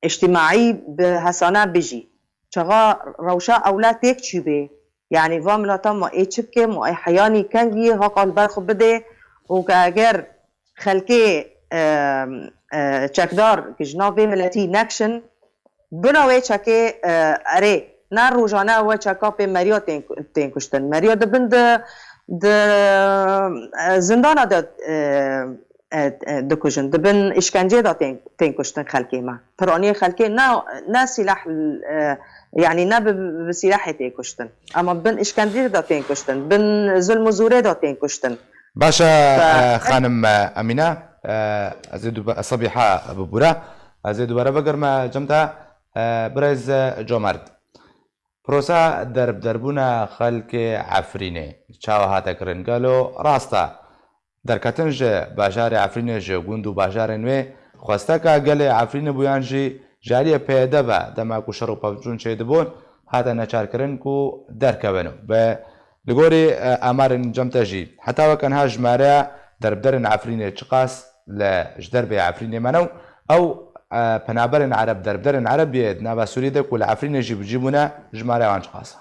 îctimaî bi hesane bijî. Çaxa rewşa ewle têk çûbê. Yanî va mileta ma ê çi bike, ma ê heyanî kengî haqa li ber xwe bide û ke eger xelkê, e, e, çekdar ji nav vê miletî nekişin, bila wê çekê, e, erê, ne rojane we çeka pê meriya tên, tên kuştin. Meriya dibin di, di, e, zindana de, e, e, e, dikujin. Dibin îşkencê de tên, tên kuştin xelkê me. Piraniyê xelkê ne, ne sîleh, e, yanî ne bi, bi sîlehê tê kuştin. Ama bin îşkencê de tên kuştin. Bin zulm û zorê de tên kuştin. Baş e, Fe- e, xanim, e, Emîne, e, ez ê dube-, Sabiha bibûre. Ez ê dubare bigirim, e, cem te, e, birêz, e, Comerd. Prosa derbderbûna xelkê Efrînê çawa hate kirin? Gelo rast e derketin ji bajarê Efrînê, ji gund û bajarên wê xwesteka gelê Efrînê bû yan jî ji aliyê P Y D ve dema ku şer û pevçûn çêdibûn hate neçarkirin ku derkevin û bi, li gorî, e, amarên cem te jî heta weke niha jimareya derbderên Efrînê çiqas li ji derbê Efrînê mane û ew, e, penaberên Ereb, derbderên Ereb yê di nava Sûriyê de ku li Efrînê jî bi cî bûne, jimare wan çiqas e?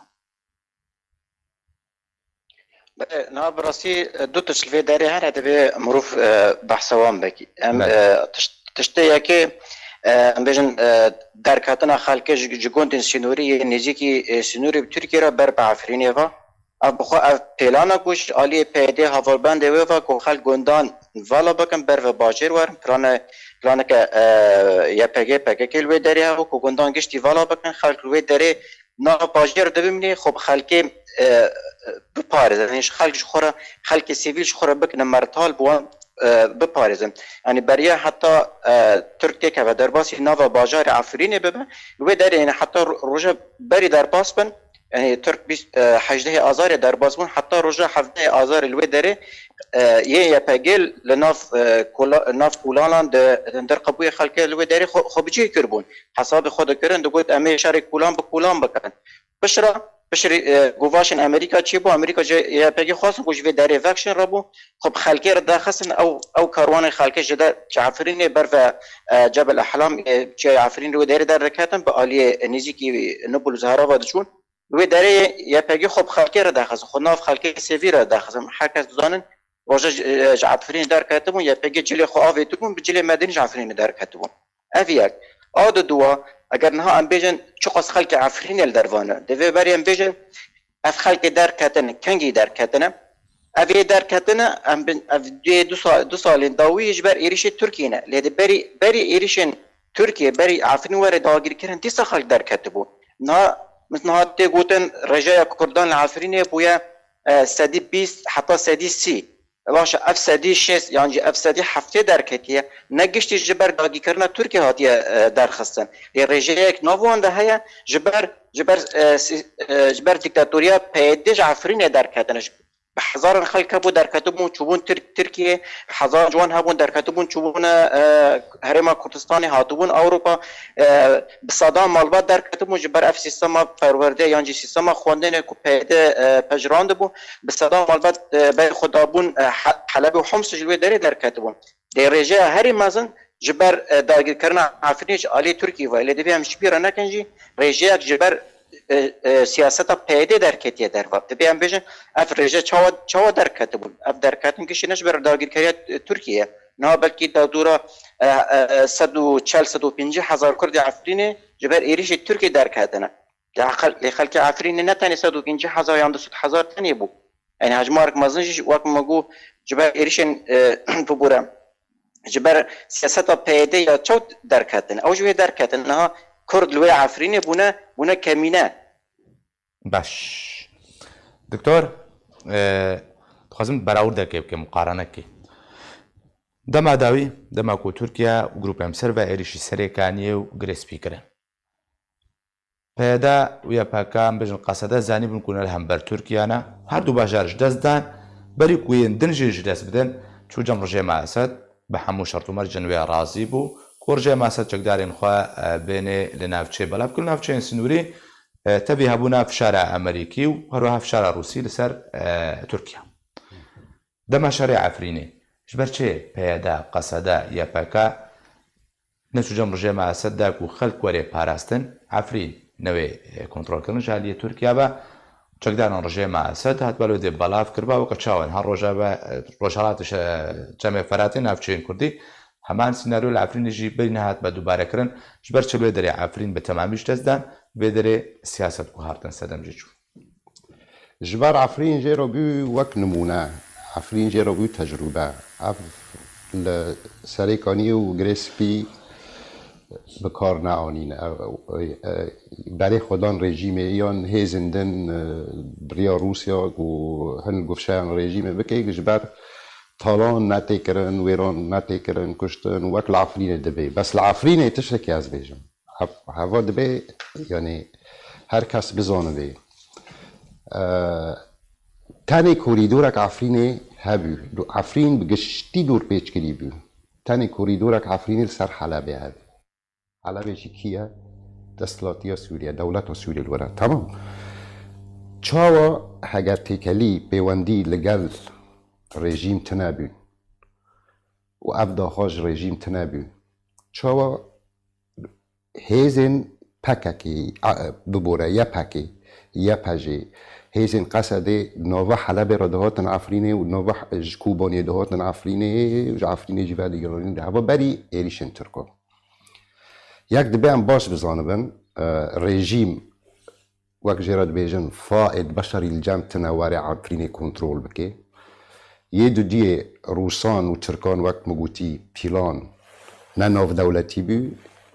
Belê, niha bi rastî, e, du tişt li vê derê hene, divê mirov, e, behsa wan bikî. Em, Belê. e, tişt-, tiştê yekê, e, em bêjin, e, derketina xelkê ji, ji gundên sînorî yên nêzîkî, e, sînorê bi Tirkiyê re ber bi Efrînê ve. Ev bi xwe ev pêlan e ku ji aliyê P Y D hevalbendê wê ve ku xelk gundan vala bikin, ber ve bajêr werin. Plane, planeke, e, Y P G, P K K li wê derê hebe ku gundan giştî vala bikin, xelk li wê derê nav bajêr de bimîne, xwe bi xelkê, e, biparêzin. Yanî ji xelk ji xwe re, xelkê sivîl ji xwe re bikine mertal bi wan, e, biparêzin. Yanî beriya heta, e, Tirk têkeve derbasî nava bajarê Efrînê bibe, li wê derê yanî heta ro-, roja berî derbas bin, yanî Tirk bîst, e, hejdehê Azarê derbas bûn, heta roja hevdehê Azarê li wê derê, e, yê Y P G li nav, e, kola-, nav kolanan di, di hundir qebûyê xelkê li wê derê xwe, xwe bi cihê kiribûn. Hesabê xwe dikirin, digot, "Em ê şerê kolan bi kolan bikin." Piştre, piştre, e, govaşên Amerîka çêbû, Amerîka ji Y P G xwestin ku ji vê derê vekişin, rabû, xwe bi xelkê re daxistin, ew, ew karwanên xelkê ji de, ji Efrînê ber ve, e, Cebel Ehlam, e, çiyayê Efrîn li wê derê derdiketin, bi aliyê nêzîkî Nibul Zehra ve diçûn. Li wê derê Y P G xwe bi xelkê re daxistin, xwe nav xelkê sivîl re daxistin. Her kes dizanin, roja ji, e, ji Efrînê derketibûn, Y P G cilê xwe avêtibûn, bi cilê medenî ji Efrînê derketibûn. Ev yek. A di dua, eger niha em bêjin, çiqas xelkê Efrînê li derva ne, divê berê em bêjin, ev xelkê derketine, kengî derketine? Ev ê derketine, em bin, ev dê du sal, du salên dawî ji ber êrişê Tirkiyê ne. Lê di berî, berî êrişên Tirkiyê, berî Efrîn were dagirkirin, dîsa xelk derketibû. Niha, niha tê gotin, rêjeya Kurdan li Efrînê bûye, e, sedî bîst heta sedî sî. Baş e, ev sedî şêst yan jî ev sedî heftê derketiye, ne giştî ji ber dagîkirina Tirkiyê hatiye, e, derxistin. Lê rêjeyek nav wan de heye, ji ber, ji ber, e, sî-, e, ji ber dîktatoriya P Y D ji Efrînê derketine. Ji, Bi hezaran xelk hebû derketibûn, çûbûn Tirk-, Tirkiye, hezaran ciwan hebûn derketibûn, çûbûne, e, Herêma Kurdistanê, hatibûn Ewropa, e, bi sedan malbat derketibûn ji ber ev sîstema perwerdê yan jî sîstema xwendinê ku P Y D, e, pejirandibû, bi sedan malbat, e, berê xwe dabûn, e, He-, Helebê û Homs ji li wê derê derketibûn. Dê rêjeya herî mezin ji ber, e, dagirkirina Efrînê ji alî Tirkiyê ve, lê divê em ji bîr re nekin jî rêjeyek ji ber, e, e, siyaseta P Y D derketiye derva. Divê em bêjin ev rêje çawa, çawa derketibûn? Ev derketin giştî ne ji ber dagirkeriya, e, Tirkiyê ye. Niha belkî da dûra, e, e, e, sed û çel, sed û pêncî hezar Kurdê Efrînê ji ber êrîşê Tirkiyê derketine. Lê xel-, lê xelkê Efrînê ne tenê sed û pêncî hezar yan du sed hezar tenê bû. Yani hejmarek mezin jî wek min got ji ber êrişên, e, bibûre, ji ber siyaseta P Y D ya çewt derketin. Ew ji wê derketin. Niha Kurd li wê Efrînê bûne, bûne kemîne. Baş. Doktor, e, dixwazim berawurdekê bikim, muqarenekê. Dema dawî, dema ku Tirkiye û Grûp Hemser ve êrişî Serêkaniyê û Girê Spî kirin. P Y D û Y P K, em bêjin Qesede, zanîbûn ku ne li hember Tirkiye ne. Her du bajar ji dest dan, berî ku yên din jî ji dest bidin, çû cem rejêma Esed, bi hemû şert û mercên wê razî bû, ku rejêma Esed çekdarên xwe, e, bênê li navçeyê belav kir, navçeyên sinûrî, e, tevî hebûna fişara Amerîkî û her wiha fişara Rûsî li ser, e, Tirkiye. Dema şerê Efrînê, ji ber çi P Y D, Qesede, Y P K neçû cem rejêma Esed de ku xelk were parastin, Efrîn newê, e, kontrolkirin ji aliyê Tirkiye ve, çekdaran rejêma Esed hatibû li wê dê belav kiriba, weke çawa in her roja ve, e, Rojhelatê, e, Çemê Feratê, navçeyên Kurdî, heman sînaryo li Efrînê jî berî nehatbe dubare kirin. Ji ber çi li wê derê Efrîn bi temamî ji dest dan, vê derê siyaset guhartin sedem jî çû. Ji ber Efrîn jê re bû wek nimûne, Efrîn jê re bû tecrûbe. Ev li Serêkaniyê û Girê Spî bi kar neanîn. Ev, e, e, berê xwedan rejîmê yan hêzên din, e, bi riya Rûsya ku hin guvşeyan rejîmê bike, ji ber talan netê kirin, wêran netê kirin, kuştin, wek li Efrînê dibe. Bes li Efrînê tiştekî ez bêjim. Hev-, heva dibe, yani her kes bizanibe. E, tenê korîdorek Efrînê hebû. Du-, Efrîn bi giştî dorpêçkirî bû. Tenê korîdorek Efrînê li ser Helebê hebû. Helebê jî kî ye? Desthilatiya Sûriye, dewleta Sûriye li were. Tamam. Çawa heger têkelî pêwendî li gel rejîm tune bûn û ev daxwaz ji rejîm tune bûn? Çawa hêzên P K K, a, bibore, Y P G, Y P G, hêzên Qesedê nava Helebê re dihatin Efrînê û nava H-, ji Kobaniyê dihatin Efrînê û ji Efrînê jî vedigerandin. Heva berî êrîşên Tirkan. Yek dibe em baş bizanibin, e, rejîm, wek jê re dibêjin, faid beşerî li cem tine were Efrînê kontrol bike. Yê dudiyê Rûsan û Tirkan, wek min gotî, pîlan ne navdewletî bû,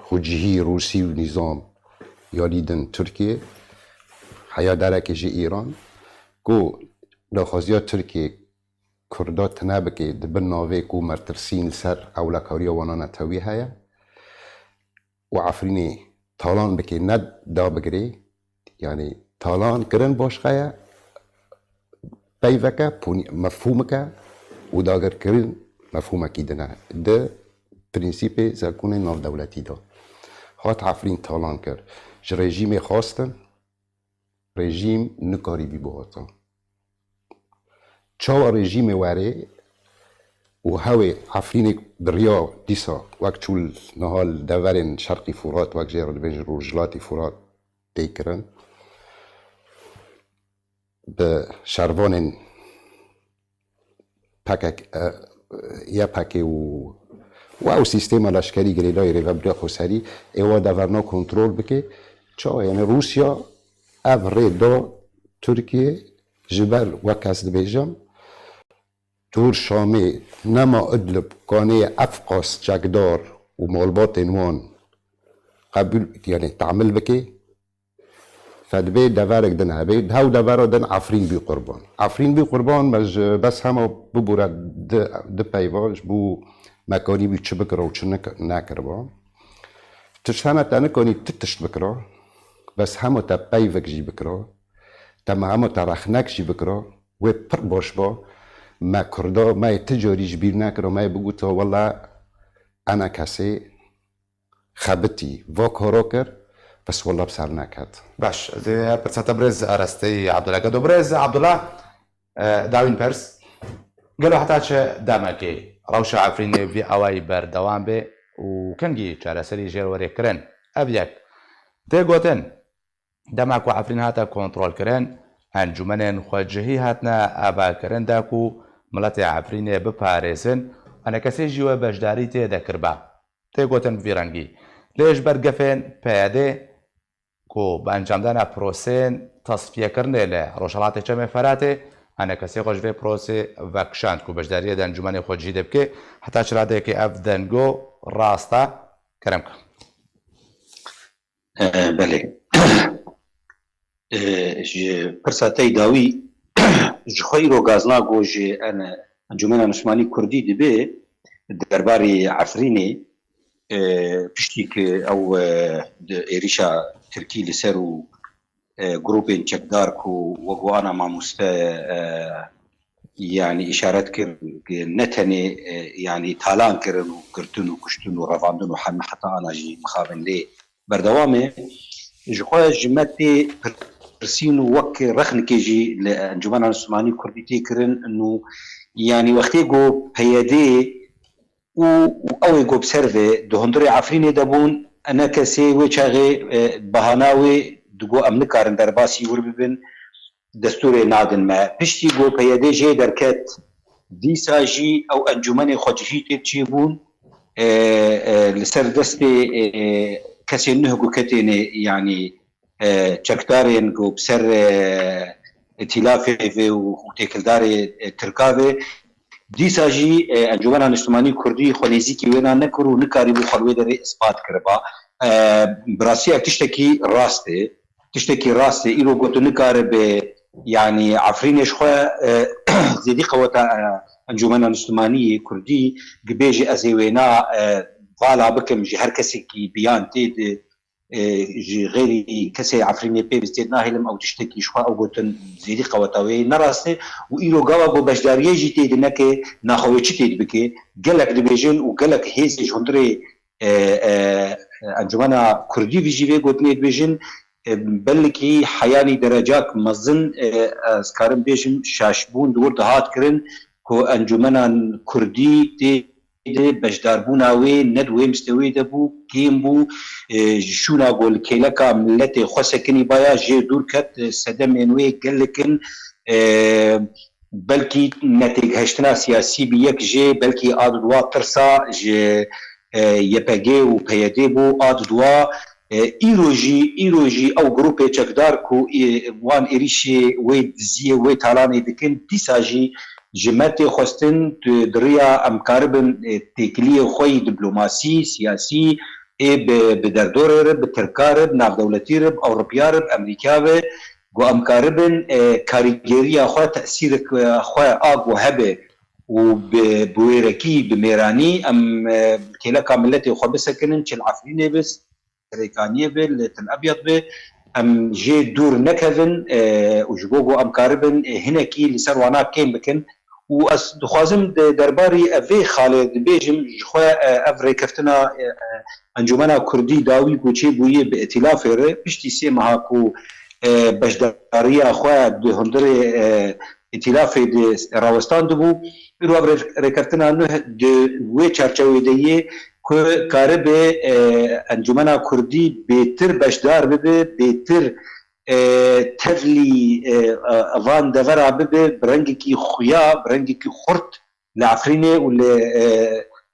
xwecihî Rûsî û nîzam ya dî din Tirkiye, heya derekê jî Îran, ku daxwaziya Tirkiye Kurda tune bike, di bin navê ku metirsîn li ser ewlekariya wana netewî heye û Efrînê talan bike, ne dabigire, yani talan kirin başqe ye, peyveke, ponî-, mefhûmeke û dagirkirin mefhûmekî din e. Di prensîpê zerkûnê navdewletî de hat Efrîn talan kir. Ji rejîmê xwestin, rejîm nikarîbî bihata. Çawa rejîmê were û hewê Efrînê bi riya dîsa wek çû niha li deverên Şerqî Furat, wek jê re dibêjin Rojhilatê Furat tê kirin, bi şervanên P K K, e, Y P G û, û ew sîstema leşkerî girêdayî rêvebiriya xweserî ê wa deverna kontrol bike. Çawa? Yani Rûsya ev rê da Tirkiye ji ber, wek ez dibêjim, Dûr Şamê nema Idlib kanê ev qas çekdar û malbatên wan qebûl, yani tamil bike. Fedibê deverek din hebe, hew devera din Efrîn bî qurban. Efrîn bî qurban, me ji bes hema bibûre di, di peyva ji bo mekanî bî çi bikira û çi nik-, nekiriba. Tişt hene te nikanî ti tişt bikira, bes hema te peyvek jî bikira, te me hema te rexnek jî bikira, Wê pir boş bo. Me Kurdo, me yê ti corî ji bîr nekiro, me yê bigûto, wela ena kesê xebitî, vo koro kir, bes wela bi ser neket. Baş, ez ê pirsa te birêz Arasteyî Abdullah Gedo. Birêz Abdullah, e, dawîn pers. Gelo heta çi demekê rewşa Efrînê vî awayî berdewam bê û kengî çareserî jê re were kirin? Ev yek. Tê gotin, dema ku Efrîn hate kontrolkirin, encûmenên xwecihî hatine avakirin de ku miletê Efrînê biparêzin, enekesê jî wê beşdarî tê de kiriba. Tê gotin bi vî rengî. Lê ji ber gefên P Y D ku bi encamdana proseyên tasfiyekirinê li Rojhelatê Çemê Feratê, enekesê xwe ji vê prosê vekişand ku beşdariyê di encûmenê xwecihî de bike, heta çi radeyekê ev dengo rast e? Kerem ke. E, belê. E, ji pirsa te yî dawî, ji xwe îro gazna ku ji en-, Encûmena Niştimanî Kurdî dibe derbarê Efrînê, e, piştî ku ew, e, di êrîşa Tirkî li ser û, e, grûpên çekdar ku wek ana mamoste, e, yanî îşaret kir, ne tenê, e, yanî talan kirin û girtin û kuştin û revandin û heme heta ana jî mixabin lê berdewam e. Ji xwe ji me tê pirsîn û wek rexnikê jî li Encûmena Niştimanî Kurdî tê kirin û yanî wextê ku P Y D û, û ew ê ku bi ser ve di hundirê Efrînê de bûn, ene kesê wê çaxê, e, bahana wê digo em nikarin derbasî wir bibin, destûrê nadin me. Piştî ku P Y D jê derket, dîsa jî ew encûmenê xwecihî tê çêbûn, e, e, li ser destê, e, kesên nuh ku ketêne, yanî, e, çekdarên ku bi ser, e, îtîlafê ve û, û têkildarê, e, Tirka ve, dîsa jî, e, Encûmena Niştimanî Kurdî xwe nêzîkî wêna nekir û nikarîbû xwe li wê derê ispat kiriba. E, bi rastî ev tiştekî rast e. Tiştekî rast e. Îro gotin nikare be, yanî Efrînê ji xwe, e, zêdî qeweta, e, Encûmena Niştimanî yê Kurdî, dibêje ez ê wêna, e, vala bikim ji her kesekî biyan tê di, e, ji xêrî kesê Efrînê pê bi zêd nahêlim, ew tiştekî ji xwe ew gotin zêdî qeweta wê ne rast e û îro gava ku beşdariyê jî tê di neke naxwe wê çi tê dibike, gelek dibêjin û gelek hêzê ji hundirê, e, e, Encûmena Kurdî vî jî vê gotinê dibêjin, e, belkî heyanî derecak mezin, e, ez karim bêjim şaşbûn di wir de hat kirin ku Encûmena Kurdî tê de beşdarbûna wê ne di wê mistewê de bû, kêm bû, e, ji şûna ku li kêleka miletê xwe sekinî baya jê dûr ket, e, sedemên wê gelek in, e, belkî netêgihiştina siyasî bi yek jê, belkî a diduwa tirsa ji, e, Y P G û P Y D bû, a diduwa, e, îro jî, îro jî ew grûpê çekdar ku, e, wan êrîşê wê diziyê, wê talanê dikin, dîsa jî ji me tê xwestin, tu, di riya em karibin, e, têkiliyê xwe yî diplomasî, siyasî, ê bi, bi derdorê re, bi Tirka re, bi navdewletî re, bi Ewropiya re, bi Emerîka ve, ku em karibin, e, karîgeriya xwe, tesîrek, e, xwe a ku hebe û bi, bi wêrekî, bi mêranî em, e, kêleka miletê xwe bisekinin, çi li Efrînê be, Serêkaniyê be, li Tel Abyad be, em jê dûr nekevin, e, û ji bo ku em karibin, e, hinekî li ser wana kêm bikin. Û ez dixwazim de-, derbarî ev vê xalê dibêjim, ji xwe, e, ev rêkeftina, e, e, Encûmena Kurdî dawî ku çêbûyê bi îtîlafê re, piştî sê meha ku, e, beşdariya xwe di hundirê, e, îtîlafê de rawestandibû, îro ev rê-, rêkeftina nuh di wê çarçewê de yê ku karibe, e, Encûmena Kurdî bêtir beşdar bibe, bêtir, e, tevlî, e, e, van devera bibe, bi rengekî xuya, bi rengekî xurt li Efrînê û li, e,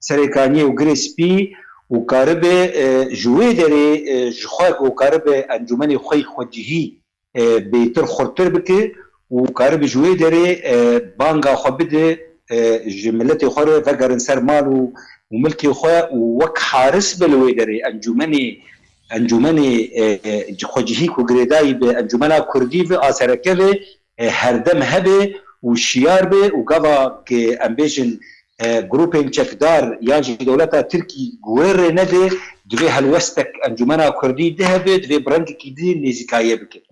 Serêkaniyê û Girê Spî û karibe, e, ji wê derê, e, ji xwe ku karibe encûmenê xwe yî xwecihî, e, bêtir xurttir bike û karibe ji wê derê, e, banga xwe bide, e, ji miletê xwe re vegerin ser mal û, û milkê xwe û wek haris be li wê derê encûmenê, encûmenê, e, e, xwecihî ku girêdayî bi encûmena kurdî ve a sereke ve, e, herdem hebe û şiyar be û gava ke em bêjin, e, grûpên çekdar yan jî dewleta Tirkî guhê rê nede, divê helwestek encûmena kurdî di hebe, divê bi rengekî di nêzîkayê bike.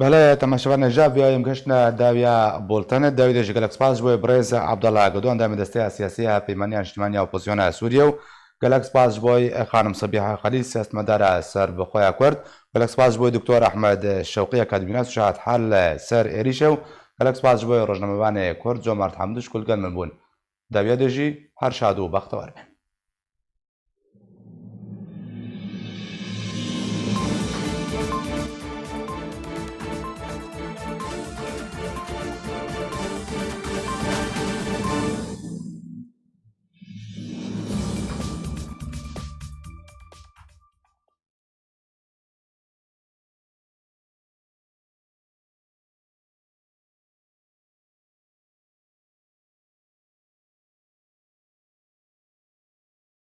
Belê, temaşevanê, ji vê yê em geştine dawiya bultenê. Dawî de jî gelek spas ji bo birêz Abdullah Gudoğan, endamê Desteya Siyasî ya Peymaniya Niştimaniya Opozisyona Sûriye û gelek spas ji bo xanim Sebiha Xelîl, siyasetmedara serbixwe ya Kurd. Gelek spas ji bo Doktor Ahmed Şewqî, akademînas û şahid hal ser êrîşê û gelek spas ji bo rojnamevanê Kurd Comart Hemdiş ku li gel min bûn. Dawiya de jî her şad û bextewar bin.